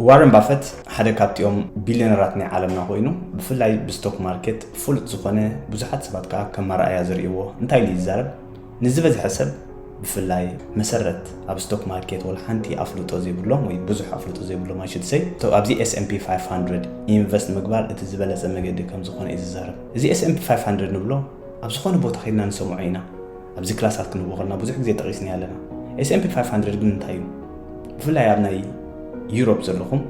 ዋረን ባፈት ሓደ ካብቲኦም ቢልዮነራት ናይ ዓለምና ኮይኑ፣ ብፍላይ ብስቶክ ማርኬት ፍሉጥ ዝኾነ፣ ብዙሓት ሰባት ከዓ ከም ኣርኣያ ዝርእይዎ እንታይ ኢሉ ይዛረብ? ንዝበዝሐ ሰብ፣ ብፍላይ መሰረት ኣብ ስቶክ ማርኬት ወላ ሓንቲ ኣፍልጦ ዘይብሎም ወይ ብዙሕ ኣፍልጦ ዘይብሎም፣ I should say፣ ኣብዚ S and P five hundred ኢንቨስት ምግባር እቲ ዝበለጸ መገዲ ከም ዝኾነ እዩ ዝዛረብ። እዚ S and P five hundred ንብሎ ኣብ ዝኾነ ቦታ ከይድና ንሰምዖ ኢና። ኣብዚ ክላሳት ክንህቦ ከለና ብዙሕ ግዜ ጠቒስና ኣለና። S and P five hundred ግን እንታይ እዩ? ብፍላይ ኣብ ናይ ዩሮፕ ዘለኹም፣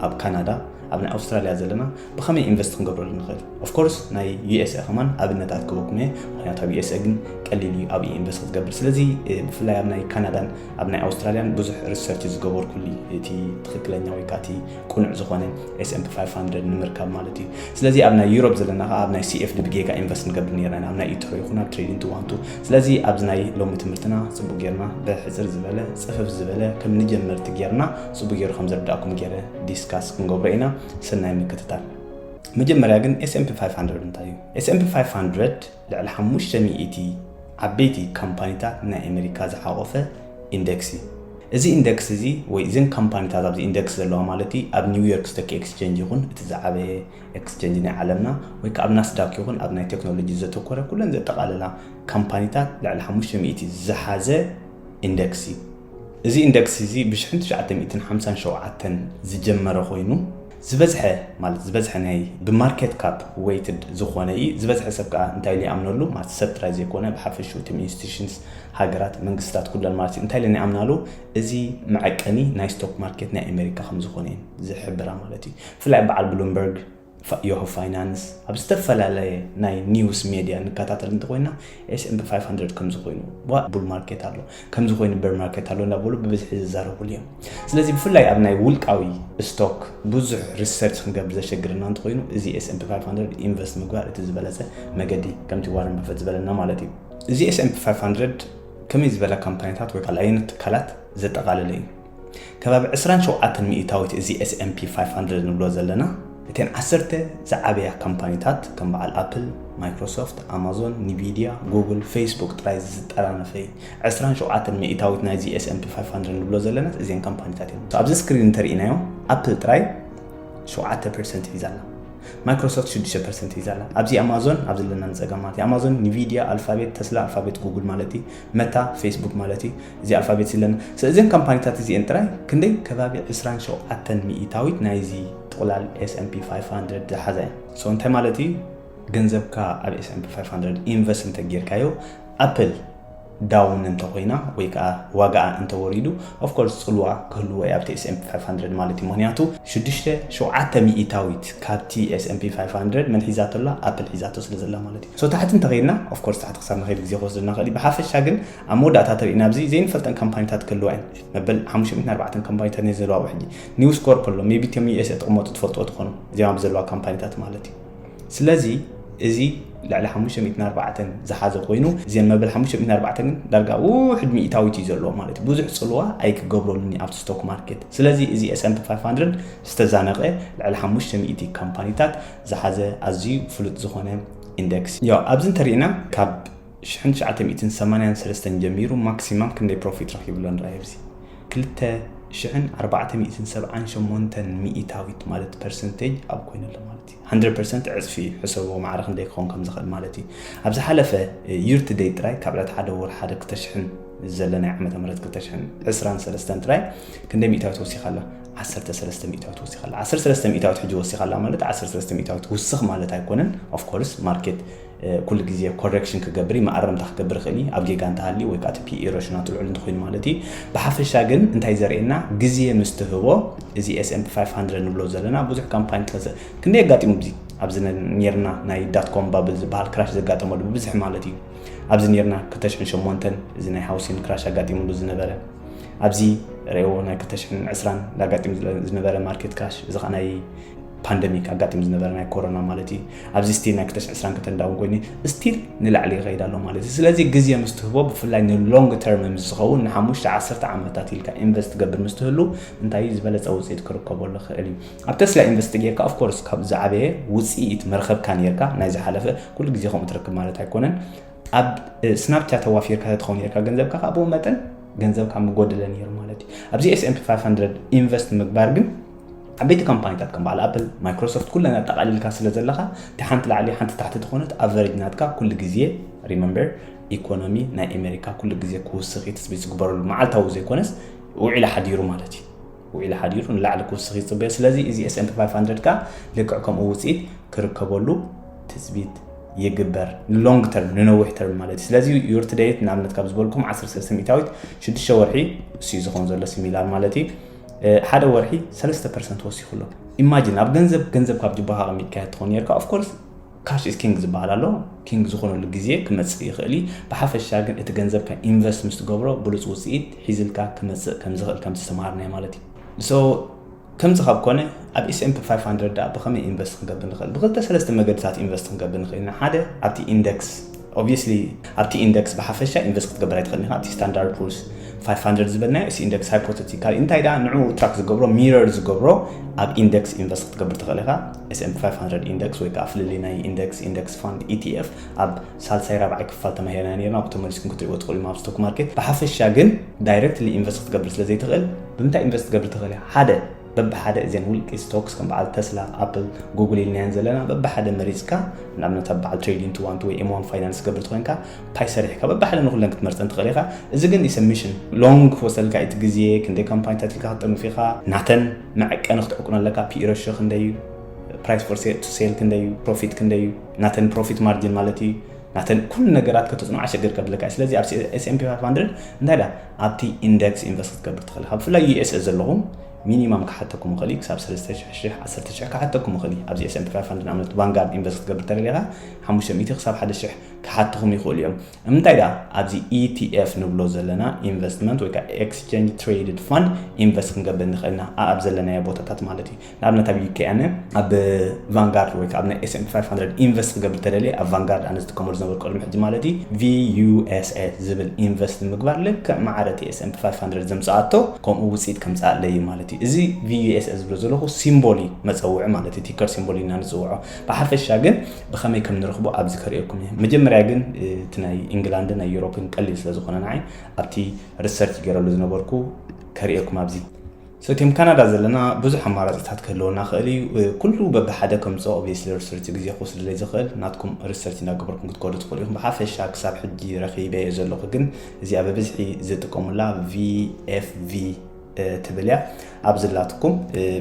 ኣብ ካናዳ፣ ኣብ ናይ ኣውስትራልያ ዘለና ብኸመይ ኢንቨስት ክንገብረሉ ንኽእል? Of course ናይ USA ከማን ኣብነታት ክህበኩም እየ፣ ምክንያቱ ኣብ USA ግን ቀሊል እዩ ኣብኡ ኢንቨስት ክትገብር። ስለዚ ብፍላይ ኣብ ናይ ካናዳን ኣብ ናይ ኣውስትራልያን ብዙሕ ሪሰርች ዝገበርኩሉ እቲ ትኽክለኛ ወይ ከዓ እቲ ቅኑዕ ዝኾነ S and P five hundred ንምርካብ ማለት እዩ። ስለዚ ኣብ ናይ ዩሮፕ ዘለና ከዓ ኣብ ናይ CFD ብጌጋ ኢንቨስት ንገብር ነርና ኢና፣ ኣብ ናይ ኢትሮ ይኹን ኣብ ትሬዲንግ two one two። ስለዚ ኣብዚ ናይ ሎሚ ትምህርትና ጽቡቅ ጌርና ብሕጽር ዝበለ ጽፍፍ ዝበለ ከም ንጀመርቲ ጌርና ጽቡቅ ጌሩ ከም ዘርዳእኩም ጌረ ዲስካስ ክንገብሮ ኢና። ሰናይ ምክትታል። መጀመርያ ግን S and P five hundred እንታይ እዩ? S and P five hundred ልዕሊ ሓሙሽተ ሚእቲ ዓበይቲ ካምፓኒታት ናይ ኣሜሪካ ዝሓቆፈ ኢንደክስ እዩ። እዚ ኢንደክስ እዚ ወይ እዘን ካምፓኒታት ኣብዚ ኢንደክስ ዘለዋ ማለት እዩ ኣብ ኒውዮርክ ስቶክ ኤክስቼንጅ ይኹን እቲ ዝዓበየ ኤክስቼንጅ ናይ ዓለምና ወይ ከዓ ኣብ ናስዳክ ይኹን ኣብ ናይ ቴክኖሎጂ ዘተኮረ ኩለን ዘጠቓለላ ካምፓኒታት ልዕሊ ሓሙሽተ ሚእቲ ዝሓዘ ኢንደክስ እዩ። እዚ ኢንደክስ እዚ ብሽሕን ትሽዓተ ሚእትን ሓምሳን ሸውዓተን ዝጀመረ ኮይኑ ዝበዝሐ ማለት ዝበዝሐ ናይ ብማርኬት ካፕ ዌይትድ ዝኾነ እዩ። ዝበዝሐ ሰብ ከዓ እንታይ ኢሉ ይኣምነሉ ማለት ሰብ ጥራይ ዘይኮነ ብሓፈሽኡ እቶም ኢንስቲቱሽንስ ሃገራት መንግስታት ኩለን ማለት እዩ እንታይ ኢለን ይኣምናሉ እዚ መዐቀኒ ናይ ስቶክ ማርኬት ናይ ኣሜሪካ ከም ዝኾነ እየን ዝሕብራ ማለት እዩ። ብፍላይ በዓል ብሉምበርግ ዮሆ ፋይናንስ ኣብ ዝተፈላለየ ናይ ኒውስ ሜድያ ንከታተል እንተኮይና S and P five hundred ከም ዝኾይኑ ዋ ቡል ማርኬት ኣሎ ከም ዝኾይኑ በር ማርኬት ኣሎ እንዳበሉ ብብዝሒ ዝዛረቡሉ እዮም። ስለዚ ብፍላይ ኣብ ናይ ውልቃዊ ስቶክ ብዙሕ ሪሰርች ክንገብር ዘሸግርና እንተኮይኑ እዚ S and P five hundred ኢንቨስት ምግባር እቲ ዝበለፀ መገዲ ከምቲ ዋረን ባፈት ዝበለና ማለት እዩ። እዚ S and P five hundred ከመይ ዝበላ ካምፓኒታት ወይ ካልኣይነት ትካላት ዘጠቓለለ እዩ። ከባቢ ዕስራን ሸውዓተን ሚእታዊት እዚ S and P five hundred ንብሎ ዘለና እተን ዓሰርተ ዝዓበያ ካምፓኒታት ከም በዓል ኣፕል፣ ማይክሮሶፍት፣ ኣማዞን፣ ኒቪድያ፣ ጉግል፣ ፌስቡክ ጥራይ ዝጠራነፈ እዩ። ዕስራን ሸውዓተን ሚእታዊት ናይዚ S and P five hundred ንብሎ ዘለና እዚን ካምፓኒታት እዮም። ኣብዚ ስክሪን እንተርኢናዮም ኣፕል ጥራይ ሸውዓተ ፐርሰንት ሒዛ ኣላ። ማይክሮሶፍት ሽዱሽተ ፐርሰንት ሒዛ ኣላ። ኣብዚ ኣማዞን ኣብዚ ዘለና ንፀገማት ኣማዞን፣ ኒቪድያ፣ ኣልፋቤት፣ ተስላ፣ ኣልፋቤት ጉግል ማለት እዩ፣ መታ፣ ፌስቡክ ማለት እዩ፣ እዚ ኣልፋቤት ዝለና ስለዚን ካምፓኒታት እዚኤን ጥራይ ክንደይ ከባቢ ዕስራን ሸውዓተን ሚእታዊት ናይዚ ጥቕላል S and P five hundred ዝሓዛ እየን። So እንታይ ማለት እዩ? ገንዘብካ ኣብ S and P five hundred ኢንቨስት እንተጌርካዮ ኣፕል ዳውን እንተኮይና ወይ ከዓ ዋጋኣ እንተወሪዱ of course ፅልዋ ክህልዎ እዩ ኣብቲ S and P five hundred ማለት እዩ። ምክንያቱ ሽዱሽተ ሸውዓተ ሚእታዊት ካብቲ S and P five hundred መን ሒዛቶ ኣላ? ኣፕል ሒዛቶ ስለ ዘላ ማለት እዩ። So ታሕቲ እንተኸይድና of course ታሕቲ ክሳብ ንኸይድ ግዜ ክወስደና ክእል እዩ። ብሓፈሻ ግን ኣብ መወዳእታ ተሪእና ኣብዚ ዘይንፈልጠን ካምፓኒታት ክህልዋ እየን። መበል ሓሙሽተ ሚእትን ኣርባዕተን ካምፓኒታት እየን ዘለዋ ሕጂ። ኒውስ ኮርፕ ኣሎ maybe እቶም USA ተቐመጡ ትፈልጥዎ ትኾኑ እዚኦም ኣብ ዘለዋ ካምፓኒታት ማለት እዩ። ስለዚ እዚ ልዕሊ ሓሙሽተ ሚእትን ኣርባዕተን ዝሓዘ ኮይኑ እዚን መበል ሓሙሽተ ሚእትን ኣርባዕተን ግን ዳርጋ ውሕድ ሚእታዊት እዩ ዘለዎ ማለት እዩ። ብዙሕ ፅልዋ ኣይክገብረሉን እዩ ኣብቲ ስቶክ ማርኬት። ስለዚ እዚ S and P five hundred ዝተዛነቐ ልዕሊ ሓሙሽተ ሚእቲ ካምፓኒታት ዝሓዘ ኣዝዩ ፍሉጥ ዝኾነ ኢንደክስ እዩ። ኣብዚ እንተሪእና ካብ ሽሕን ትሽዓተ ሚእትን ሰማንያን ሰለስተን ጀሚሩ ማክሲማም ክንደይ ፕሮፊት ረኺቡ ኣሎ ንርኣይ ኣብዚ ክልተ ሽሕን ኣርባዕተ ሚእትን ሰብዓን ሸሞንተን ሚእታዊት ማለት ፐርሰንቴጅ ኣብ ኮይኑ ኣሎ ማለት እዩ። Hundred percent ዕፅፊ እዩ ሕሰቦ ማዕረ ክንደይ ክኸውን ከም ዝኽእል ማለት እዩ። ኣብ ዝሓለፈ year to date ጥራይ ካብ ዕለት ሓደ ወር ሓደ ክልተ ሽሕን ዘሎ ናይ ዓመተ ምህረት ክልተ ሽሕን ዕስራን ሰለስተን ጥራይ ክንደይ ሚእታዊት ወሲኻ ኣላ? ዓሰርተ ሰለስተ ሚእታዊት ወሲኻ ኣላ። ዓሰርተ ሰለስተ ሚእታዊት ሕጂ ወሲኻ ኣላ ማለት ዓሰርተ ሰለስተ ሚእታዊት ትውስኽ ማለት ኣይኮነን። Of course ማርኬት ኩሉ ግዜ ኮረክሽን ክገብር እዩ፣ መኣረምታ ክገብር ይኽእል እዩ ኣብ ጌጋ እንተሃልዩ ወይ ከዓ እቲ ፒኢ ሬሽናቱ ልዑል እንተኮይኑ ማለት እዩ። ብሓፈሻ ግን እንታይ ዘርእየና ግዜ ምስ ትህቦ እዚ S and P five hundred ንብሎ ዘለና ብዙሕ ካምፓኒ ጠዘ ክንደይ ኣጋጢሙ ብዚ ኣብዚ ነ- ኔርና ናይ ዳትኮም ባብል ዝበሃል ክራሽ ዘጋጠመሉ ብብዝሒ ማለት እዩ። ኣብዚ ኔርና ክልተ ሽሕን ሸሞንተን እዚ ናይ ሃውሲን ክራሽ ኣጋጢሙሉ ዝነበረ ኣብዚ ረእዎ ናይ ክልተ ሽሕን ዕስራን ዳጋጢሙ ዝለ- ዝነበረ ማርኬት ክራሽ እዚ ከዓ ናይ ፓንደሚክ ኣጋጢሙ ዝነበረ ናይ ኮሮና ማለት እዩ። ኣብዚ ስቲል ናይ ክልተ ሽሕን ዕስራን ክልተን ዳውን ኮይኑ ስቲል ንላዕሊ ይኸይድ ኣሎ ማለት እዩ። ስለዚ ግዜ ምስ ትህቦ ብፍላይ ንሎንግ ተርም ምስ ዝኸውን ንሓሙሽተ ዓሰርተ ዓመታት ኢልካ ኢንቨስት ትገብር ምስ ትህሉ እንታይ እዩ ዝበለፀ ውፅኢት ክርከበሉ ይኽእል እዩ። ኣብ ተስላ ኢንቨስት ጌርካ ኦፍኮርስ ካብ ዝዓበየ ውፅኢት መርኸብካ ኔርካ ናይ ዝሓለፈ ኩሉ ግዜ ከምኡ ትረክብ ማለት ኣይኮነን። ኣብ ስናፕቻት ኣዋፊርካ ተትኸውን ኔርካ ገንዘብካ ካብ ብኡ መጠን ገንዘብካ ምጎደለ ነይሩ ማለት እዩ። ኣብዚ S and P five hundred ኢንቨስት ምግባር ግን ዓበይቲ ካምፓኒታት ከም በዓል ኣፕል፣ ማይክሮሶፍት፣ ኩለን ኣጠቓሊልካ ስለ ዘለኻ፣ እቲ ሓንቲ ላዕሊ ሓንቲ ታሕቲ ዝኾነት ኣቨሬጅ ናትካ ኩሉ ግዜ፣ ሪመምበር፣ ኢኮኖሚ ናይ ኣሜሪካ ኩሉ ግዜ ክውስኽ እዩ ትፅቢት ዝግበረሉ፣ መዓልታዊ ዘይኮነስ ውዒሉ ሓዲሩ ማለት እዩ። ውዒሉ ሓዲሩ ንላዕሊ ክውስኽ ይፅበዮ። ስለዚ እዚ S&P five hundred ከኣ ልክዕ ከምኡ ውፅኢት ክርከበሉ ትፅቢት ይግበር፣ ንሎንግ ተርም፣ ንነዊሕ ተርም ማለት እዩ። ስለዚ ዩር ትደይት ንኣብነት ካብ ዝበልኩም ዓሰርተ ሰለስተ ሚእታዊት ሽዱሽተ ወርሒ እሱ እዩ ዝኾን ዘሎ ሲሚላር ማለት እዩ። ሓደ ወርሒ ሰለስተ ፐርሰንት ወሲኹ ኣሎ። ኢማጂን ኣብ ገንዘብ ገንዘብ ካብ ጅባኻ ኣቐሚጥካዮ ትኾን ነርካ። ኦፍኮርስ ካሽ ኢስ ኪንግ ዝበሃል ኣሎ። ኪንግ ዝኾነሉ ግዜ ክመጽእ ይኽእል እዩ። ብሓፈሻ ግን እቲ ገንዘብካ ኢንቨስት ምስ ትገብሮ ብሉጽ ውጽኢት ሒዝልካ ክመጽእ ከም ዝኽእል ከም ዝተምሃርናዮ ማለት እዩ። ሶ ከምዚ ካብ ኮነ ኣብ S&P five hundred ደኣ ብኸመይ ኢንቨስት ክንገብር ንኽእል? ብክልተ ሰለስተ መገድታት ኢንቨስት ክንገብር ንኽእል ኢና። ሓደ ኣብቲ ኢንደክስ፣ ኦብቪየስሊ ኣብቲ ኢንደክስ ብሓፈሻ ኢንቨስት ክትገብር ኣይትኽእልን ኢኻ። ኣብቲ ስታንዳርድ ፑርስ five hundred ዝበልናዮ እዚ ኢንደክስ ሃይፖተቲካል እንታይ ደኣ ንዕኡ ትራክ ዝገብሮ፣ ሚረር ዝገብሮ ኣብ ኢንደክስ ኢንቨስት ክትገብር ትኽእል ኢኻ። S&P five hundred ኢንደክስ ወይ ከዓ ፍልልይ ናይ ኢንደክስ፣ ኢንደክስ ፋንድ፣ E T F ኣብ ሳልሳይ ራብዓይ ክፋል ተማሂርና ነርና። ኣብኡ ተመሊስኩም ክትሪእዎ ትኽእሉ ኢኹም ኣብ ስቶክ ማርኬት። ብሓፈሻ ግን ዳይረክትሊ ኢንቨስት ክትገብር ስለ ዘይትኽእል ብምንታይ ኢንቨስት ክትገብር ትኽእል ኢኻ? ሓደ በብሓደ እዘን ውልቂ ስቶክስ ከም በዓል ተስላ፣ ኣፕል፣ ጉግል ኢልናየን ዘለና በብሓደ መሪፅካ፣ ንኣብነት ኣብ በዓል ትሬዲንግ two one two ወይ M one ፋይናንስ ትገብር ተኾይንካ ፓይ ሰሪሕካ በብሓደ ንኩለን ክትመርፀን ትኽእል ኢኻ። እዚ ግን ኢሰ ሚሽን ሎንግ ክወስደልካ እቲ ግዜ፣ ክንደይ ካምፓኒታት ኢልካ ክትጥርንፍ ኢኻ፣ ናተን መዐቀኒ ክትዕቁነለካ፣ ፒኢ ሬሾ ክንደይ እዩ፣ ፕራይስ ፎር ሴል ክንደይ እዩ፣ ፕሮፊት ክንደይ እዩ፣ ናተን ፕሮፊት ማርጂን ማለት እዩ፣ ናተን ኩሉ ነገራት ከተፅንዖ ኣሸገር ከብለካ እዩ። ስለዚ ኣብ S&P five hundred እንታይ ዳ ኣብቲ ኢንደክስ ኢንቨስት ክትገብር ትኽእል ኢኻ። ብፍላይ ዩ ኤስ ኤ ዘለኹም ሚኒማም ክሓተኩም ይኽእል እዩ፣ ክሳብ ሰለስተ ሽሕ፣ ዓሰርተ ሽሕ ክሓተኩም ይኽእል እዩ። ኣብዚ S&P five hundred ንኣብነት ቫንጋርድ ኢንቨስት ክትገብር ተደሊኻ ሓሙሽተ ሚእቲ ክሳብ ሓደ ሽሕ ክሓትኹም ይኽእሉ እዮም። እንታይ ደኣ ኣብዚ E T F ንብሎ ዘለና ኢንቨስትመንት ወይ ከዓ ኤክስቼንጅ ትሬድድ ፋንድ ኢንቨስት ክንገብር ንኽእልና ኣብ ዘለናዮ ቦታታት ማለት እዩ። ንኣብነት ኣብ ዩ ኬ ኣነ ኣብ ቫንጋርድ ወይ ከዓ ኣብ ናይ S&P five hundred ኢንቨስት ክገብር ተደልየ ኣብ ቫንጋርድ ኣነ ዝጥቀመሉ ዝነበርኩ ቅድሚ ሕጂ ማለት እዩ V U S A ዝብል ኢንቨስት ንምግባር ልክዕ ማዕረ እቲ S&P five hundred ዘምፅኣቶ ከምኡ ውፅኢት ከምፅኣለይ እዩ ማለት እዩ። እዚ V U S A ዝብሎ ዘለኹ ሲምቦል እዩ መፀውዒ ማለት እዩ። ቲከር ሲምቦል ኢና ንፅውዖ። ብሓፈሻ ግን ብኸመይ ከም ንረኽቦ ኣብዚ ከርእየኩም እየ። መጀመርያ ግን እቲ ናይ ኢንግላንድን ናይ ዩሮፕን ቀሊል ስለ ዝኾነ ንዓይ ኣብቲ ሪሰርች ገይረሉ ዝነበርኩ ከርእየኩም ኣብዚ። So እቲም ካናዳ ዘለና ብዙሕ ኣማራፅታት ክህልወና ክእል እዩ። ኩሉ በብሓደ ከምፅኦ ኦብቪየስሊ ሪሰርች ግዜ ክወስድ ስለ ዝኽእል ናትኩም ሪሰርች እንዳገበርኩም ክትከዱ ትኽእሉ ኢኹም። ብሓፈሻ ክሳብ ሕጂ ረኺበዮ ዘለኹ ግን እዚኣ ብብዝሒ ዝጥቀሙላ V F V ትብል እያ። ኣብዚ ላትኩም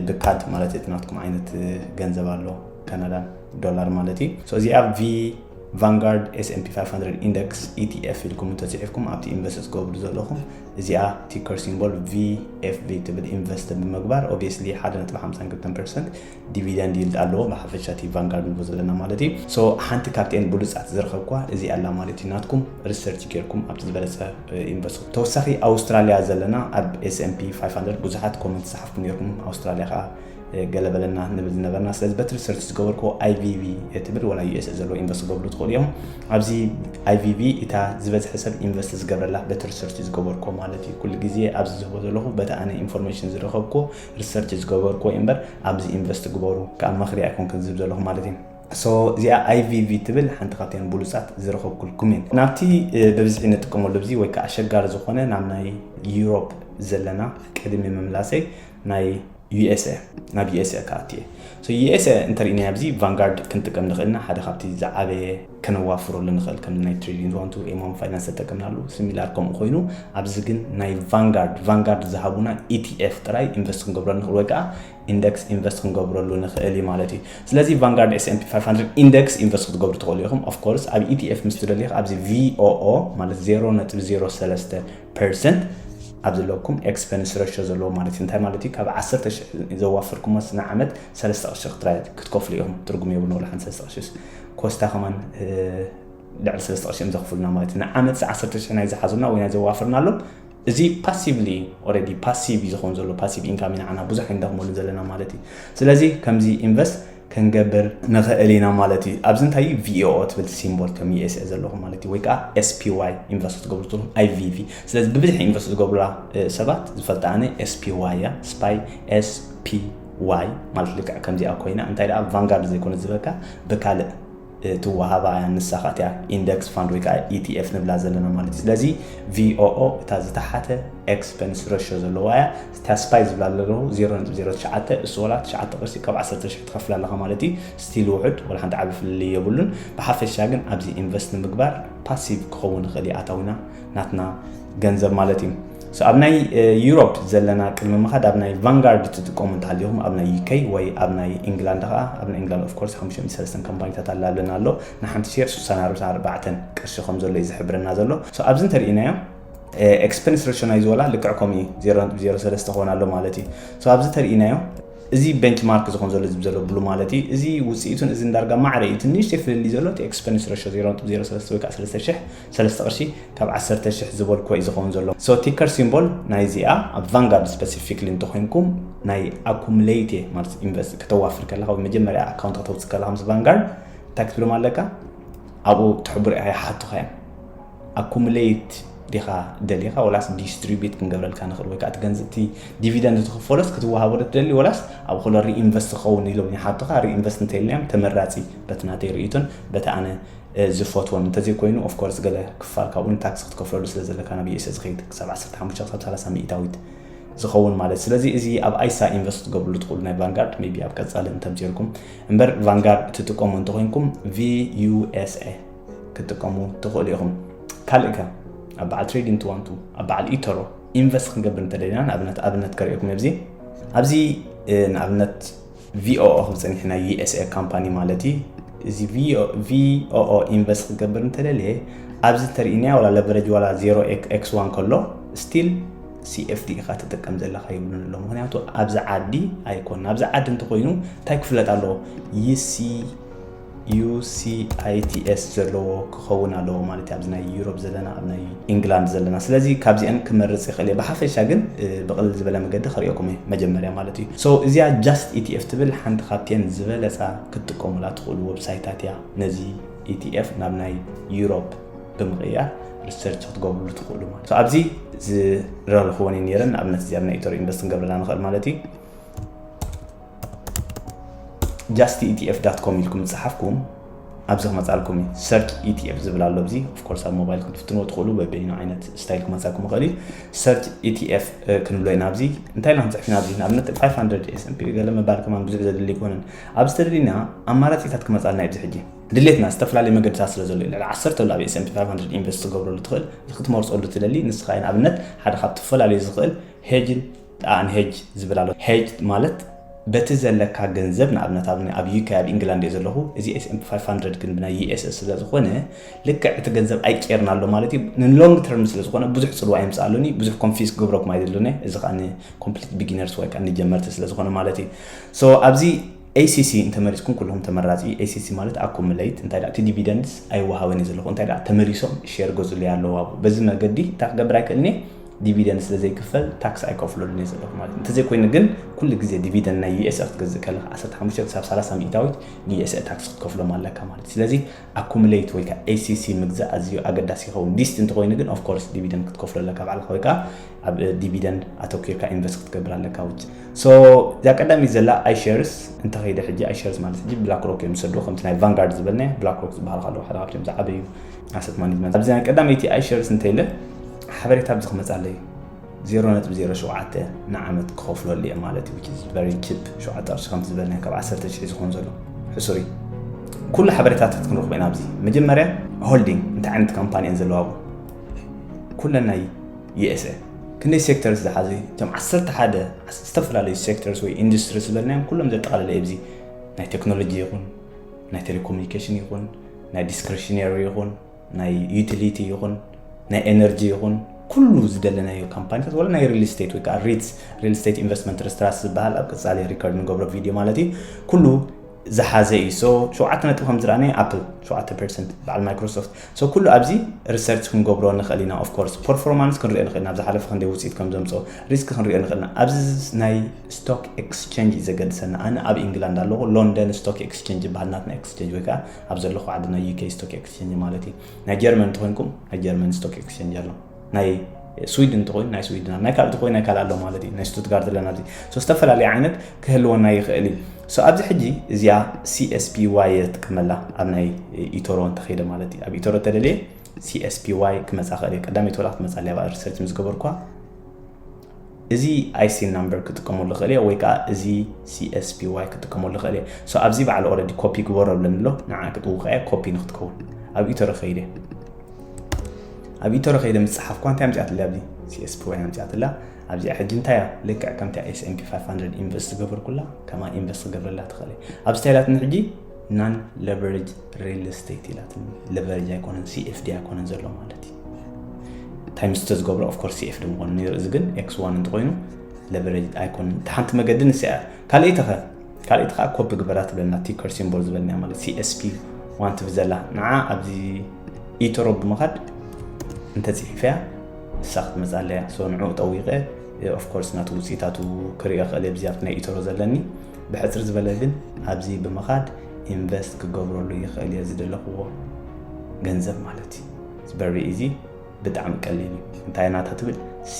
ብካድ ማለት እቲ ናትኩም ዓይነት ገንዘብ ኣሎ ካናዳን ዶላር ማለት እዩ። So እዚኣ V Vanguard S&P five hundred Index E T F ኢልኩም እንተፅሒፍኩም ኣብቲ ኢንቨስት ትገብሩ ዘለኹም እዚኣ ቲከር ሲምቦል V F V ትብል ኢንቨስት ብምግባር ኦብቪየስሊ ሓደ ነጥቢ ሓምሳ ክልተ ፐርሰንት ዲቪደንድ ይልድ ኣለዎ። ብሓፈሻ እቲ ቫንጋርድ ንብሎ ዘለና ማለት እዩ። So ሓንቲ ካብተን ብሉፃት ዝረኸብኳ እዚኣ ኣላ ማለት እዩ። ናትኩም ሪሰርች ጌርኩም ኣብቲ ዝበለፀ ኢንቨስት። ተወሳኺ ኣውስትራሊያ ዘለና ኣብ S&P five hundred ብዙሓት ኮመንት ዝፀሓፍኩም ኔርኩም። ኣውስትራሊያ ከዓ ገለ በለና ንብል ዝነበርና። ስለዚ በቲ ሪሰርች ዝገበርክዎ I V V ትብል ዋላ U S A ዘለዎ ኢንቨስት ክገብሩ ትኽእሉ እዮም። ኣብዚ I V V እታ ዝበዝሐ ሰብ ኢንቨስት ዝገብረላ በቲ ሪሰርች ዝገበርክዎ ማለት እዩ። ኩሉ ግዜ ኣብዚ ዝህቦ ዘለኹ በቲ ኣነ ኢንፎርሜሽን ዝረኸብክዎ ሪሰርች ዝገበርክዎ እምበር ኣብዚ ኢንቨስት ግበሩ ከዓ መኽሪ ኣይኮንክን ዝህብ ዘለኹ ማለት እዩ። So እዚኣ I V V ትብል ሓንቲ ካብተን ብሉፃት ዝረኸብኩልኩም እየን። ናብቲ ብብዝሒ ንጥቀመሉ ኣብዚ ወይ ከዓ ኣሸጋሪ ዝኾነ ናብ ናይ ዩሮፕ ዘለና ቅድሚ ምምላሰይ ናይ U S A ናብ U S A ክኣቱ እየ። So U S A እንተሪእናዮ ኣብዚ ቫንጋርድ ክንጥቀም ንኽእል ኢና። ሓደ ካብቲ ዝዓበየ ከነዋፍረሉ ንኽእል ከም ናይ ትሬዲንግ ቱ ዋን ቱ M one ፋይናንስ ተጠቀምናሉ ሲሚላር ከምኡ ኮይኑ ኣብዚ ግን ናይ ቫንጋርድ ቫንጋርድ ዝሃቡና E T F ጥራይ ኢንቨስት ክንገብረሉ ንኽእል ወይ ከዓ ኢንደክስ ኢንቨስት ክንገብረሉ ንኽእል እዩ ማለት እዩ። ስለዚ ቫንጋርድ S&P five hundred ኢንደክስ ኢንቨስት ክትገብሩ ትኽእሉ ኢኹም። Of course ኣብ E T F ምስ ትደልዩ ኣብዚ V O O ማለት ዜሮ ነጥቢ ዜሮ ሰለስተ ፐርሰንት ኣብ ዘለኩም ኤክስፐንስ ሬሾ ዘለዎ ማለት እዩ። እንታይ ማለት እዩ? ካብ ዓሰርተ ሽሕ ዘዋፈርኩሞስ ንዓመት ሰለስተ ቅርሺ ክትከፍሉ ኢኹም። ትርጉም የብሉን ወላ ሓንቲ ሰለስተ ቅርሺ። ኮስታ ከማን ልዕሊ ሰለስተ ቅርሺ እዮም ዘኽፍሉና ማለት እዩ። ንዓመት ዓሰርተ ሽሕ ናይ ዝሓዙና ወይ ናይ ዘዋፈርናሎም እዚ ፓሲቭሊ ኦልሬዲ ፓሲቭ እዩ ዝኸውን ዘሎ። ፓሲቭ ኢንካም ኢና ንዓና ብዙሕ ኣይንደኽመሉን ዘለና ማለት እዩ። ስለዚ ከምዚ ኢንቨስት ክንገብር ንኽእል ኢና ማለት እዩ። ኣብዚ እንታይ እዩ? V O O ትብል ሲምቦል ከም U S A ዘለኹም ማለት እዩ። ወይ ከዓ S P Y ኢንቨስት ክትገብሩ ትኽእሉ I V V። ስለዚ ብብዝሒ ኢንቨስት ዝገብሩላ ሰባት ዝፈልጣ ኣነ S P Y እያ። ስፓይ S P Y ማለት ልክዕ ከምዚኣ ኮይና እንታይ ደኣ ቫንጋርድ ዘይኮነ ዝበካ ብካልእ ትወሃባ እያ፣ ንሳ ኸዓ እቲኣ ኢንደክስ ፋንድ ወይ ከዓ ኢቲኤፍ ንብላ ዘለና ማለት እዩ። ስለዚ ቪኦኦ እታ ዝተሓተ ኤክስፐንስ ረሾ ዘለዋ እያ። እታ ስፓይ ዝብላ ዘለኹ ዜሮ ነጥቢ ዜሮ ትሽዓተ እሱ ወላ ትሽዓተ ቅርሺ ካብ ዓሰርተ ሽሕ ትኸፍል ኣለኻ ማለት እዩ። ስቲል ውሑድ ወላ ሓንቲ ዓቢ ፍልልይ የብሉን። ብሓፈሻ ግን ኣብዚ ኢንቨስት ንምግባር ፓሲቭ ክኸውን ይኽእል እዩ ኣታዊና ናትና ገንዘብ ማለት እዩ። So ኣብ ናይ ዩሮፕ ዘለና ቅድሚ ምኻድ ኣብ ናይ ቫንጋርድ ትጥቀሙ እንተሃሊኹም ኣብ ናይ ዩኬ ወይ ኣብ ናይ ኢንግላንድ ከዓ ኣብ ናይ ኢንግላንድ ኦፍኮርስ ሓሙሽተ ሚእቲ ሰለስተ ካምፓኒታት ኣላብለና ኣሎ። ንሓንቲ ሼር ስሳን ኣርባዕተን ቅርሺ ከም ዘሎ እዩ ዝሕብረና ዘሎ። So ኣብዚ እንተርኢናዮ ኤክስፐንስ ረሾ ናይ ዝወላ ልክዕ ከምኡ እዩ፣ ዜሮ ነጥቢ ዜሮ ሰለስተ ክኾን ኣሎ ማለት እዩ። So ኣብዚ ተርኢናዮ እዚ ቤንችማርክ ዝኾን ዘሎ ዝብ ዘሎ ብሉ ማለት እዩ። እዚ ውፅኢቱን እዚ እንዳርጋ ማዕረ እዩ ትንሽ ፍልልይ ዘሎ። እቲ ኤክስፐንስ ረሾ ዜሮ ነጥቢ ዜሮ ሰለስተ ወይ ከዓ ሰለስተ ሽሕ ሰለስተ ቅርሺ ካብ ዓሰርተ ሽሕ ዝበልኮ እዩ ዝኸውን ዘሎ። So ቲከር ሲምቦል ናይ እዚኣ ኣብ ቫንጋርድ ስፐሲፊክሊ እንተኮይንኩም ናይ ኣኩሙሌት ማለት ኢንቨስት ከተዋፍር ከለካ ወይ መጀመርያ ኣካውንት ከተውፅእ ከለካ ምስ ቫንጋርድ እንታይ ክትብሎም ኣለካ? ኣብኡ ትሕብሩ ይሓቱካ እዮም። ኣኩሙሌት ዲኻ ደሊኻ ወላስ ዲስትሪቢዩት ክንገብረልካ ንኽእል ወይ ከዓ እቲ ገንዘብ እቲ ዲቪደንድ ትኽፈሎስ ክትወሃቦ ዶ ትደሊ ወላስ ኣብ ኾሎ ሪኢንቨስት ክኸውን ኢሎም ይሓቱኻ። ሪኢንቨስት እንተኢልናዮም ተመራፂ በቲ ናተይ ርእይቶን በቲ ኣነ ዝፈትዎን እንተዘይኮይኑ ኦፍኮርስ ገለ ክፋል ካብኡ ንታክስ ክትከፍለሉ ስለ ዘለካ ናብ ዩኤስኤ ዝኸይድ ክሳብ ዓሰርተ ሓሙሽተ ክሳብ ሰላሳ ሚእታዊት ዝኸውን ማለት። ስለዚ እዚ ኣብ ኣይሳ ኢንቨስት ትገብርሉ ትኽእሉ ናይ ቫንጋርድ ሜቢ ኣብ ቀፃሊ እንተምፂርኩም እምበር ቫንጋርድ ትጥቀሙ እንተኮይንኩም ቪዩኤስኤ ክትጥቀሙ ትኽእሉ ኢኹም። ካልእ ከ ኣብ በዓል ትሬዲንግ ትዋንቱ ኣብ በዓል ኢተሮ ኢንቨስት ክንገብር እንተደሊና ንኣብነት ኣብነት ከርእየኩም ኣብዚ ኣብዚ ንኣብነት ቪኦኦ ክብል ፀኒሑ ናይ ዩኤስኤ ካምፓኒ ማለት እዩ። እዚ ቪኦኦ ኢንቨስት ክገብር እንተደልየ ኣብዚ ተርእናያ ዋላ ለቨረጅ ዋላ ዜሮ ኤክስ ዋን ከሎ ስቲል ሲኤፍዲ ኢኻ ትጥቀም ዘለካ ይብሉን ኣሎ። ምክንያቱ ኣብዚ ዓዲ ኣይኮን ኣብዚ ዓዲ እንተኮይኑ እንታይ ክፍለጥ ኣለዎ? ዩሲ ዩሲኣይቲኤስ ዘለዎ ክኸውን ኣለዎ ማለት እዩ። ኣብዚ ናይ ዩሮፕ ዘለና ኣብ ናይ ኢንግላንድ ዘለና ስለዚ ካብዚአን ክመርፅ ይኽእል እየ። ብሓፈሻ ግን ብቕልል ዝበለ መገዲ ከርእየኩም እየ መጀመርያ ማለት እዩ። So እዚኣ ጃስት ኢቲኤፍ ትብል ሓንቲ ካብቲአን ዝበለፃ ክትጥቀሙላ ትኽእሉ ዌብሳይታት እያ። ነዚ ኢቲኤፍ ናብ ናይ ዩሮፕ ብምቕያር ሪሰርች ክትገብርሉ ትኽእሉ ማለት ኣብዚ ዝረልኽወን ነይረን ንኣብነት እዚኣ ናይ ኢተሮ ኢንቨስት ክንገብረላ ንኽእል ማለት እዩ። ጃስት ኢቲኤፍ ዳት ኮም ኢልኩም ዝፀሓፍኩም ኣብዚ ክመፃልኩም እዩ። ሰርች ኢቲኤፍ ዝብል ኣሎ ኣብዚ ኦፍኮርስ ኣብ ሞባይል ክትፍትንዎ ትኽእሉ በበይኑ ዓይነት ስታይል ክመፃኩም ይኽእል እዩ። ሰርች ኢቲኤፍ ክንብሎ ኢና ኣብዚ እንታይ ኢልና ክንፅሕፍ ኢና ኣብዚ ንኣብነት ፋይቭ ሃንድረድ ኤስኤምፒ ገለ ምባል ከማን ብዙሕ ዘድሊ ኣይኮነን። ኣብዚ ተደሊና ኣማራፂታት ክመፃልና እዩ ኣብዚ ሕጂ ድሌትና ዝተፈላለየ መገድታት ስለ ዘሎ እዩ። ልዕሊ ዓሰርተ ኣሎ ኣብ ኤስኤምፒ ፋይቭ ሃንድረድ ኢንቨስት ትገብረሉ ትኽእል ክትመርፀሉ ትደሊ ንስኻ እዩ ንኣብነት ሓደ ካብ ትፈላለዩ ዝኽእል ሄጅን ኣን ሄጅ ዝብል ኣሎ። ሄጅ ማለት በቲ ዘለካ ገንዘብ ንኣብነት ኣብ ኣብ ዩኬ ኣብ ኢንግላንድ እየ ዘለኹ እዚ ኤስኤምፒ ፋይቭ ሃንድረድ ግን ብናይ ዩኤስኤ ስለ ዝኾነ ልክዕ እቲ ገንዘብ ኣይቀየርና ኣሎ ማለት እዩ። ንሎንግ ተርም ስለ ዝኾነ ብዙሕ ፅልዋ የምፅኣሉኒ ብዙሕ ኮንፊዝ ክገብረኩም ኣይደለኒ። እዚ ከዓ ኮምፕሊት ቢጊነርስ ወይ ከዓ ንጀመርቲ ስለ ዝኾነ ማለት እዩ። So ኣብዚ ኤሲሲ እንተመሪፅኩም ኩልኹም ተመራፂ ኤሲሲ ማለት ኣኩሙሌት እንታይ ደኣ እቲ ዲቪደንድስ ኣይወሃበን እዩ ዘለኹ እንታይ ደኣ ተመሊሶም ሼር ገዙሉ ኣለዉ ኣብኡ በዚ መገዲ እንታይ ክገብር ኣይክእልን እየ ዲቪደንድ ስለ ዘይክፈል ታክስ ኣይከፍለሉን እየ ዘለኹ ማለት እዩ። እንተዘይኮይኑ ግን ኩሉ ግዜ ዲቪደንድ ናይ ዩኤስኤ ክትገዝእ ከለካ ዓሰርተ ሓሙሽተ ክሳብ ሰላሳ ሚእታዊት ንዩኤስኤ ታክስ ክትከፍሎም ኣለካ ማለት እዩ። ስለዚ ኣኩሙሌት ወይ ከዓ ኤሲሲ ምግዛእ ኣዝዩ ኣገዳሲ ይኸውን። ዲስት እንተኮይኑ ግን ኦፍኮርስ ዲቪደንድ ክትከፍሎ ኣለካ ባዕልካ ወይ ከዓ ኣብ ዲቪደንድ ኣተኪርካ ኢንቨስት ክትገብር ኣለካ ውጭ። So እዛ ቀዳሚት ዘላ ኣይሸርስ እንተኸይደ ሕጂ ኣይሸርስ ማለት ሕጂ ብላክ ሮክ እዮም ዝሰድዎ ከምቲ ናይ ቫንጋርድ ዝበልናዮ ብላክ ሮክ ዝበሃል ከለዉ ሓደ ካብቶም ዝዓበዩ ኣሰት ማኔጅመንት ኣብዚ ናይ ቀዳመይቲ ኣይሸርስ እንተኢለ ሓበሬታ ኣብዚ ክመፃለይ ዜሮ ነጥቢ ዜሮ ሸውዓተ ንዓመት ክኸፍለሉ እየ ማለት እዩ። Very cheap ሸውዓተ ቅርሺ ከምቲ ዝበልናዮ ካብ ዓሰርተ ሽሕ ዝኾን ዘሎ ሕሱር እዩ። ኩሉ ሓበሬታታት ክንረኽቦ ኢና ኣብዚ መጀመርያ ሆልዲንግ እንታይ ዓይነት ካምፓኒ እየን ዘለዋ ኩለን ናይ ዩኤስኤ ክንደይ ሴክተርስ ዝሓዘ እቶም ዓሰርተ ሓደ ዝተፈላለዩ ሴክተርስ ወይ ኢንዱስትሪ ዝበልናዮም ኩሎም ዘጠቓለለ ኣብዚ ናይ ቴክኖሎጂ ይኹን ናይ ቴሌኮሙኒኬሽን ይኹን ናይ ዲስክሪሽነሪ ይኹን ናይ ዩቲሊቲ ይኹን ናይ ኤነርጂ ይኹን ኩሉ ዝደለናዮ ካምፓኒታት ወላ ናይ ሪል ስቴት ወይ ከዓ ሪትስ ሪል ስቴት ኢንቨስትመንት ርስትራስ ዝበሃል ኣብ ቀፃሊ ሪከርድ ንገብሮ ቪድዮ ማለት እዩ። ኩሉ ዝሓዘ እዩ። So ሸውዓተ ነጥቢ ከም ዝረኣናዮ ኣፕል ሸውዓተ ፐርሰንት በዓል ማይክሮሶፍት so ኩሉ ኣብዚ ሪሰርች ክንገብሮ ንኽእል ኢና። ኦፍኮርስ ፐርፎርማንስ ክንሪኦ ንኽእል ኢና። ኣብ ዝሓለፈ ክንደይ ውፅኢት ከም ዘምፅኦ ሪስክ ክንሪኦ ንኽእል ኢና። ኣብዚ ናይ ስቶክ ኤክስቼንጅ እዩ ዘገድሰና። ኣነ ኣብ ኢንግላንድ ኣለኹ። ሎንደን ስቶክ ኤክስቼንጅ ይበሃል ናትና ኤክስቼንጅ ወይ ከዓ ኣብ ዘለኹ ዓዲ ናይ ዩኬ ስቶክ ኤክስቼንጅ ማለት እዩ። ናይ ጀርመን እንተኮይንኩም ናይ ጀርመን ስቶክ ኤክስቼንጅ ኣሎ። ናይ ስዊድን እንተኮይኑ ናይ ስዊድን ኣሎ። ናይ ካልእ እንተኮይኑ ናይ ካልእ ኣሎ ማለት እዩ። ናይ ስቱትጋርት ኣለና ኣብዚ so ዝተፈላለየ ዓይነት ክህልወና ይኽእል እዩ። So ኣብዚ ሕጂ እዚኣ C S P Y እየ ዝጥቀመላ ኣብ ናይ ኢቶሮ እንተኸይደ ማለት እዩ። ኣብ ኢቶሮ ተደልየ C S P Y ክመጻ ክእል እየ። ቀዳመይቲ ወላ ክትመጻ ኣለያ ኣብ ሪሰርች ምስ ገበርኳ። እዚ I S I N number ክጥቀመሉ ክእል እየ ወይ ከዓ እዚ C S P Y ክጥቀመሉ ክእል እየ። So ኣብዚ ባዕሉ already ኮፒ ግበሮ ብለኒ ኣሎ። ንዓ ክትውቃ እየ ኮፒ ንክትከውን ኣብ ኢቶሮ ከይደ። ኣብ ኢቶሮ ከይደ ምስ ጸሓፍኳ እንታይ ኣምጺኣትላ ኣብዚ C S P Y ኣምጺኣትላ። ኣብዚኣ ሕጂ እንታይ እያ? ልክዕ ከምቲ S and P five hundred ኢንቨስት ዝገበርኩላ ከማ ኢንቨስት ክገብረላ ትኽእል እየ። ኣብ ስታይላትን ሕጂ non leverage real estate ኢላትኒ። ለቨሬጅ ኣይኮነን፣ C F D ኣይኮነን ዘሎ ማለት እዩ። እንታይ ምስ ተዝገብሮ of course C F D ምኾኑ ነይሩ። እዚ ግን X one እንተኾይኑ ለቨሬጅ ኣይኮነን። እቲ ሓንቲ መገዲ ንስያ ካልኣይቲ ኸ ካልኣይቲ ከዓ ኮፒ ግበራ ትብለና። ቲከር ሲምቦል ዝበልና ማለት C S P one ትብል ዘላ ንዓ ኣብዚ ኢቶሮ ብምኻድ እንተፅሒፈያ እሳ ክትመፃ ኣለያ። So ንዕኡ ጠዊቀ of course ናቱ ውፅኢታቱ ክሪኦ ክእል ኣብዚ ኣብቲ ናይ ኢቶሮ ዘለኒ ብሕፅር ዝበለ ግን ኣብዚ ብምኻድ ኢንቨስት ክገብረሉ ይኽእል እየ ዝደለኽዎ ገንዘብ ማለት እዩ። It's very easy፣ ብጣዕሚ ቀሊል እዩ። እንታይ ናታ ትብል C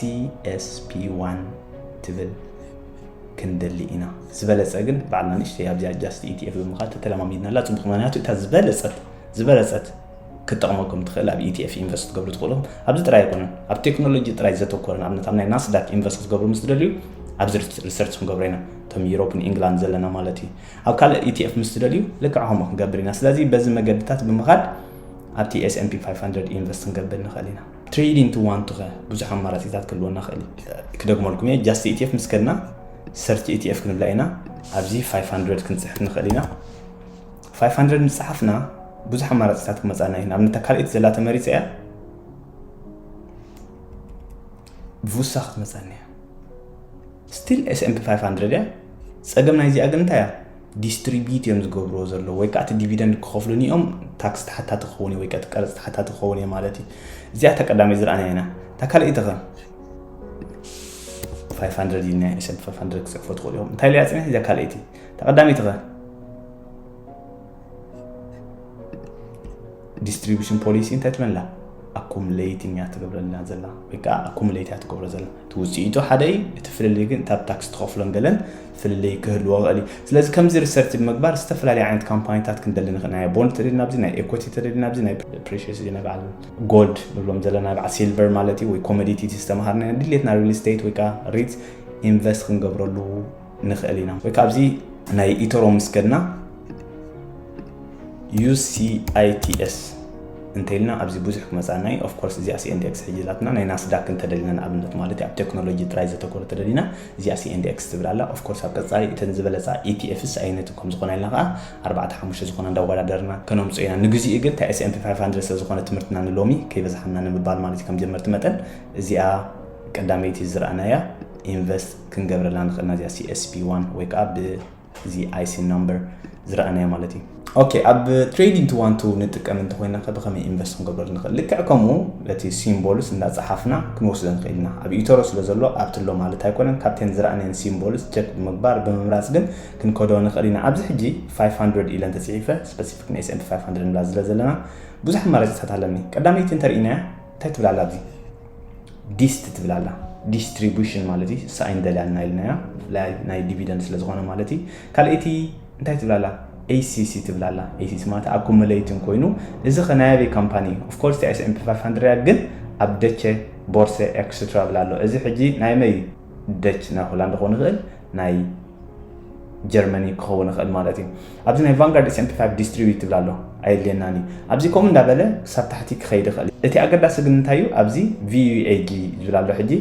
S P one ትብል ክንደሊ ኢና። ዝበለፀ ግን ባዕልና ንእሽተይ ኣብዚኣ just E T F ብምኻድ ተተለማሚድናላ ፅቡቅ፣ ምክንያቱ እታ ዝበለፀት ዝበለፀት ክትጠቕመኩም ትኽእል ኣብ E T F ኢንቨስት ክትገብሩ ትኽእሉ። ኣብዚ ጥራይ ኣይኮነን፣ ኣብ ቴክኖሎጂ ጥራይ ዘተኮረ ንኣብነት ኣብ ናይ ናስዳክ ኢንቨስት ክትገብሩ ምስ ትደልዩ ኣብዚ ሪሰርች ክንገብሮ ኢና። እቶም ዩሮፕን ኢንግላንድ ዘለና ማለት እዩ። ኣብ ካልእ E T F ምስ ትደልዩ ልክዕ ከምኡ ክንገብር ኢና። ስለዚ በዚ መገድታት ብምኻድ ኣብቲ S and P five hundred ኢንቨስት ክንገብር ንኽእል ኢና። ትሬዲንግ ቱ ዋን ቱ ከ ብዙሕ ኣማራፂታት ክህልወና ክእል እዩ። ክደግመልኩም እየ፣ just E T F ምስ ከድና ሰርች E T F ክንብላ ኢና። ኣብዚ five hundred ክንፅሕፍ ንኽእል ኢና። Five hundred ምስ ፀሓፍና ብዙሕ ኣማራፂታት ክመፃና እዩ። ንኣብነት ካልኣይቲ ዘላ ተመሪፀ እያ ቡሳ ክትመፃና እያ። Still S and P five hundred እያ። ፀገም ናይዚኣ ግን እንታይ እያ? ዲስትሪቢዩት እዮም ዝገብርዎ ዘለዉ ወይ ከዓ እቲ ዲቪደንድ ክኸፍሉኒ እዮም። ታክስ ተሓታቲ ክኸውን እዩ ወይ ከዓ እቲ ቀረፅ ተሓታቲ ክኸውን እዩ ማለት እዩ። እዚኣ እታ ቀዳመይቲ ዝረኣናያ ኢና። እታ ካልኣይቲ ኸ five hundred ኢልና S and P five hundred ክፅሕፎ ትኽእሉ እዮም። እንታይ ኢለ እያ ፅንሕ እዚኣ ካልኣይቲ? እታ ቀዳመይቲ ኸ ዲስትሪቢሽን ፖሊሲ እንታይ ትብለና? ኣኩሙሌቲንግ እያ ትገብረልና ዘላ ወይ ከዓ ኣኩሙሌት እያ ትገብሮ ዘላ። እቲ ውፅኢቱ ሓደ እዩ፣ እቲ ፍልልይ ግን እታ ታክስ ትኸፍሎን ገለን ፍልልይ ክህልዎ ይኽእል እዩ። ስለዚ ከምዚ ሪሰርች ብምግባር ዝተፈላለዩ ዓይነት ካምፓኒታት ክንደሊ ንኽእል ኢና። ቦንድ ተደሊና ኣብዚ፣ ናይ ኤኮቲ ተደሊና ኣብዚ፣ ናይ ፕሬሽስ ናይ በዓል ጎልድ ንብሎም ዘለና በዓል ሲልቨር ማለት እዩ፣ ወይ ኮሞዲቲ ዝተምሃርና ድሌትና ሪል ስቴት ወይ ከዓ ሪት ኢንቨስት ክንገብረሉ ንኽእል ኢና። ወይ ካብዚ ናይ ኢቶሮ ምስ ከድና U C I T S እንተኢልና ኣብዚ ብዙሕ ክመፃና እዩ። Of course እዚኣ C N D X ሕጂ ላትና ናይ ናስዳክ እንተደሊና ንኣብነት ማለት እዩ፣ ኣብ ቴክኖሎጂ ጥራይ ዘተኮረ ተደሊና እዚኣ C N D X ትብል ኣላ። Of course ኣብ ቀፃሊ እተን ዝበለፃ E T Fs ኣይነትን ከም ዝኾና ኢልና ከዓ ኣርባዕተ ሓሙሽተ ዝኾና እንዳወዳደርና ከነምፅኦ ኢና። ንግዚኡ ግን እታ S and P five hundred ስለ ዝኾነ ትምህርትና ንሎሚ ከይበዝሓና ንምባል ማለት እዩ። ከም ጀመርቲ መጠን እዚኣ ቀዳመይቲ ዝረኣናያ ኢንቨስት ክንገብረላ ንኽእልና እዚኣ C S P one ወይ ከዓ ብ እዚ I S I N number ዝረኣናዮ ማለት እዩ። ኦኬ፣ ኣብ ትሬዲንግ ቱ ዋን ቱ ንጥቀም እንተኮይና ከ ብኸመይ ኢንቨስት ክንገብረሉ ንኽእል? ልክዕ ከምኡ እቲ ሲምቦልስ እንዳፀሓፍና ክንወስዶ ንኽእል ኢና። ኣብ ኢቶሮ ስለ ዘሎ ኣብቲ ኣሎ ማለት ኣይኮነን። ካብተን ዝረኣናየን ሲምቦልስ ቸክ ብምግባር ብምምራፅ ግን ክንከዶ ንኽእል ኢና። ኣብዚ ሕጂ five hundred ኢለ እንተፅሒፈ ስፐሲፊክ ን S and P five hundred ንብላ ዝለ ዘለና ብዙሕ ኣማራፂታት ኣለኒ። ቀዳመይቲ እንተርኢናያ እንታይ ትብል ኣላ ኣብዚ? ዲስት ትብል ኣላ። ዲስትሪቡሽን ማለት እዩ። እሳ ኣይንደልያን ኢና ኢልናያ፣ ብፍላይ ናይ ዲቪደንድ ስለ ዝኾነ ማለት እዩ። ካልኣይቲ እንታይ ትብል ኣላ? A C C ትብል ኣላ። A C C ማለት ኣኩሙሌቲንግ ኮይኑ፣ እዚ ኸ ናይ ኣበይ ካምፓኒ እዩ? Of course እቲ S and P five hundred እያ፣ ግን ኣብ ደቸ ቦርሰ ኤክስትራ ብል ኣሎ። እዚ ሕጂ ናይ መይ? ደች፣ ናይ ሆላንድ ክኸውን ይኽእል፣ ናይ ጀርመኒ ክኸውን ይኽእል ማለት እዩ። ኣብዚ ናይ ቫንጋርድ S and P five ዲስትሪቢዩት ትብል ኣሎ፣ ኣየድልየናን እዩ። ኣብዚ ከምኡ እንዳበለ ክሳብ ታሕቲ ክኸይድ ይኽእል እዩ። እቲ ኣገዳሲ ግን እንታይ እዩ? ኣብዚ V U A G ዝብል ኣሎ። ሕጂ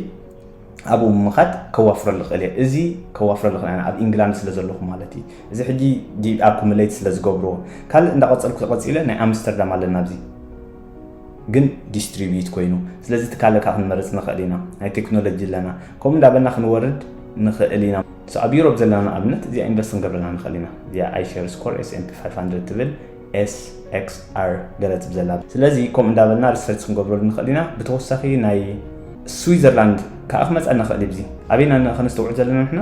ኣብኡ ብምኻድ ከዋፍረሉ ይኽእል እየ። እዚ ከዋፍረሉ ይኽእል እየ፣ ኣብ ኢንግላንድ ስለ ዘለኹ ማለት እዩ። እዚ ሕጂ ዲ-፣ ኣኩሙሌት ስለ ዝገብርዎ። ካልእ እንዳቐጸልኩ ተቐጺለ ናይ ኣምስተርዳም ኣለና ኣብዚ። ግን ዲስትሪቢዩት ኮይኑ። ስለዚ ትካል ከዓ ክንመርጽ ንኽእል ኢና። ናይ ቴክኖሎጂ ኣለና። ከምኡ እንዳበልና ክንወርድ ንኽእል ኢና። So ኣብ ዩሮፕ ዘለና ንኣብነት እዚኣ ኢንቨስት ክንገብረላ ንኽእል ኢና። እዚኣ iShares Core S and P five hundred ትብል S X R ገለ ትብል ዘላ። ስለዚ ከምኡ እንዳበልና ሪሰርች ክንገብረሉ ንኽእል ኢና። ብተወሳኺ ናይ ስዊዘርላንድ ከዓ ክመፀና ንኽእል እዩ። ኣብዚ ኣበይና ከነስተውዕል ዘለና ንሕና?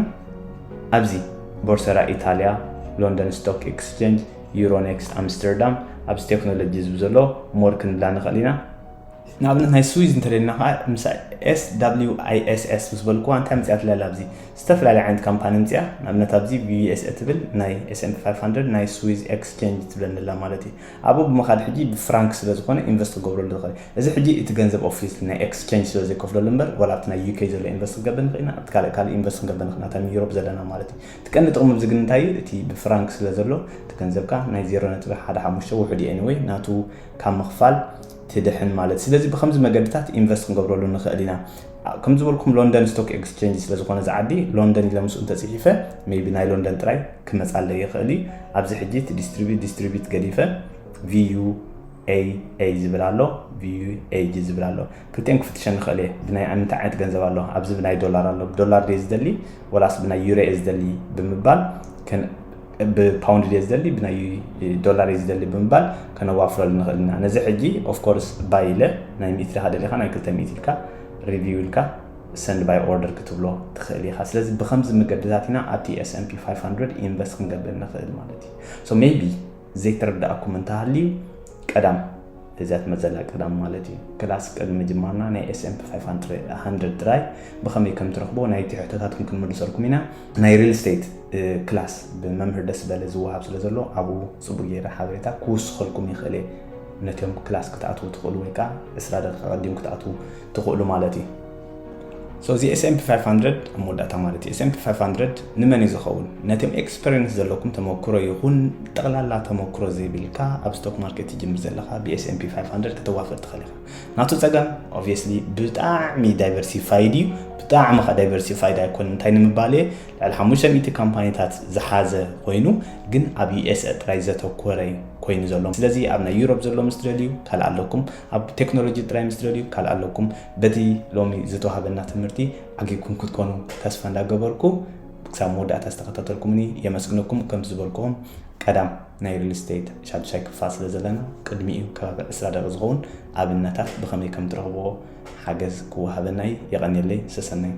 ኣብዚ ቦርሰራ ኢታልያ፣ ሎንደን ስቶክ ኤክስቼንጅ፣ ዩሮኔክስት ኣምስተርዳም፣ ኣብዚ ቴክኖሎጂ ዝብል ዘሎ ሞር ክንብላ ንኽእል ኢና። ንኣብነት ናይ ስዊዝ እንተደልና ከዓ ምስ SWISS ምስ በልኩዋ እንታይ መፅያ ትላላ ኣብዚ? ዝተፈላለየ ዓይነት ካምፓኒ ምፅያ። ንኣብነት ኣብዚ VUSA ትብል ናይ S&P five hundred ናይ ስዊዝ ኤክስቼንጅ ትብለንላ ማለት እዩ። ኣብኡ ብምኻድ ሕጂ ብፍራንክ ስለ ዝኾነ ኢንቨስት ክገብረሉ ዝኽእል። እዚ ሕጂ እቲ ገንዘብ ኦፊስ ናይ ኤክስቼንጅ ስለ ዘይከፍለሉ እምበር፣ ዋላ ኣብቲ ናይ UK ዘሎ ኢንቨስት ክንገብር ንኽእል ኢና፣ ኣብቲ ካልእ ካልእ ኢንቨስት ክንገብር ንኽእል ኢና፣ እታ ዩሮፕ ዘለና ማለት እዩ። እቲ ቀንዲ ጥቕሚ ኣብዚ ግን እንታይ እዩ? እቲ ብፍራንክ ስለ ዘሎ እቲ ገንዘብካ ናይ ዜሮ ነጥቢ ሓደ ሓሙሽተ ውሑድ እዩ። Anyway ናቱ ካብ ምኽፋል ትድሕን ማለት። ስለዚ ብከምዚ መገድታት ኢንቨስት ክንገብረሉ ንኽእል ኢና። ከም ዝበልኩም ሎንደን ስቶክ ኤክስቼንጅ ስለ ዝኾነ እዚ ዓዲ፣ ሎንደን ኢለ ምስኡ እንተፅሒፈ maybe ናይ ሎንደን ጥራይ ክመፃለይ ይኽእል እዩ። ኣብዚ ሕጂ እቲ ዲስትሪቢዩት ዲስትሪቢዩት ገዲፈ VUAA ዝብል ኣሎ፣ VUAG ዝብል ኣሎ። ክልቲኦም ክፍትሸ ንኽእል እየ። ብናይ እንታይ ዓይነት ገንዘብ ኣሎ? ኣብዚ ብናይ ዶላር ኣሎ። ብዶላር ድየ ዝደሊ ወላስ ብናይ ዩሮ እየ ዝደሊ ብምባል ከን-፣ ብፓውንድ ድየ ዝደሊ ብናይ ዶላር እየ ዝደሊ ብምባል ከነዋፍረሉ ንኽእል ኢና። ነዚ ሕጂ ኦፍኮርስ ባይ ኢለ ናይ ሚእቲ ኢኻ ደሊኻ ናይ ክልተ ሚእቲ ኢልካ ሪቪው ኢልካ ሰንድ ባይ ኦርደር ክትብሎ ትኽእል ኢኻ። ስለዚ ብከምዚ መገድታት ኢና ኣብቲ S&P five hundred ኢንቨስት ክንገብር ንኽእል ማለት እዩ። So maybe ዘይተረዳእኩም እንተሃልዩ ቀዳም እዚኣ ትመፀላ ቀዳም ማለት እዩ። ክላስ ቅድሚ ምጅማርና ናይ S&P five hundred ጥራይ ብኸመይ ከም ትረኽቦ ናይቲ ሕቶታትኩም ክንምልሰልኩም ኢና። ናይ ሪል ስቴት ክላስ ብመምህር ደስ በለ ዝወሃብ ስለ ዘሎ ኣብኡ ፅቡቅ ገይረ ሓበሬታ ክውስኸልኩም ይኽእል እየ። ነቶም ክላስ ክትኣትዉ ትኽእሉ ወይ ከዓ ዕስራ ደቂቃ ቀዲም ክትኣትዉ ትኽእሉ ማለት እዩ። So እዚ S&P five hundred ኣብ መወዳእታ ማለት እዩ። S&P five hundred ንመን እዩ ዝኸውን? ነቶም ኤክስፐሪንስ ዘለኩም ተመክሮ ይኹን ጠቕላላ ተመክሮ ዘይብልካ ኣብ ስቶክ ማርኬት ትጅምር ዘለኻ ብ S&P five hundred ከተዋፍር ትኽእል ኢኻ። ናቱ ጸገም obviously ብጣዕሚ ዳይቨርሲፋይድ እዩ። ብጣዕሚ ከ ዳይቨርሲፋይድ ኣይኮን እንታይ ንምባል እየ ልዕሊ ሓሙሽተ ሚእቲ ካምፓኒታት ዝሓዘ ኮይኑ ግን ኣብ USA ጥራይ ዘተኮረ ኮይኑ ዘሎ። ስለዚ ኣብ ናይ ዩሮፕ ዘሎ ምስ ትደልዩ ካልእ ኣለኩም፣ ኣብ ቴክኖሎጂ ጥራይ ምስ ትደልዩ ካልእ ኣለኩም። በቲ ሎሚ ዝተዋህበና ትምህርቲ ዓጊብኩም ክትኮኑ ተስፋ እንዳገበርኩ ክሳብ መወዳእታ ዝተኸታተልኩምኒ የመስግነኩም። ከም ዝበልኩኹም ቀዳም ናይ ሪል ስቴት ሻዱሻይ ክፋል ስለ ዘለና ቅድሚኡ ከባቢ ዕስራ ደቂ ዝኸውን ኣብነታት ብኸመይ ከም ትረኽብዎ ሓገዝ ክወሃበና እዩ። የቐንየለይ። ሰሰናዩ።